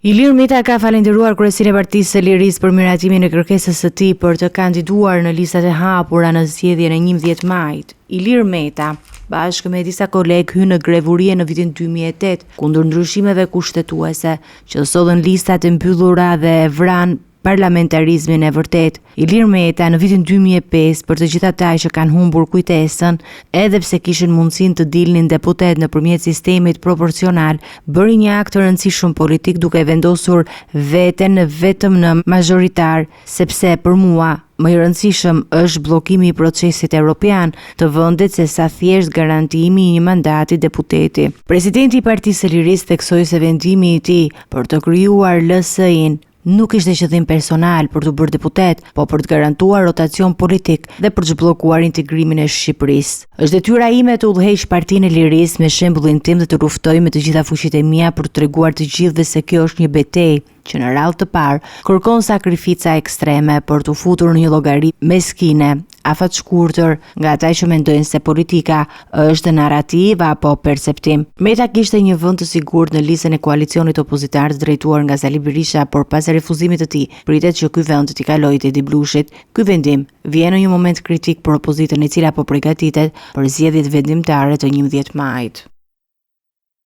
Ilir Meta ka falënderuar Kryesinë e Partisë së Lirisë për miratimin e kërkesës së tij për të kandiduar në listat e hapura në zgjedhjen e 11 majit. Ilir Meta, bashkë me disa kolegë hynë në grevë urie në vitin 2008 kundër ndryshimeve kushtetuese që sollën listat e mbyllura dhe vranë parlamentarizmin e vërtetë. Ilir Meta në vitin 2005 për të gjithë ata që kanë humbur kujtesën, edhe pse kishin mundësinë të dilnin deputetë nëpërmjet sistemit proporcional, bëri një akt të rëndësishëm politik duke vendosur veten vetëm në mazhoritar, sepse për mua më i rëndësishëm është bllokimi i procesit europian të vendit se sa thjesht garantimi i një mandati deputeti. Presidenti i Partisë së Lirisë theksoi se vendimi i tij për të krijuar LSI-në Nuk ishte qëllim personal për t'u bërë deputet, po për të garantuar rotacion politik dhe për të zhbllokuar integrimin e Shqipërisë. Është detyra ime të udhëheq Partinë e Lirisë me shembullin tim dhe të luftoj me të gjitha fuqitë e mia për t'u treguar të gjithëve se kjo është një betejë që në radhë të parë kërkon sakrifica ekstreme për t'u futur në një llogari meskine afatshkurtër nga ata që mendojnë se politika është narrativë apo perceptim. Meta kishte një vend të sigurt në listën e koalicionit opozitar të drejtuar nga Sali Berisha, por pas refuzimit të tij, pritet që ky vend t'i kalojë Tedi Blushit. Ky vendim vjen në një moment kritik për opozitën e cila po përgatitet për zgjedhjet vendimtare të 11 majit.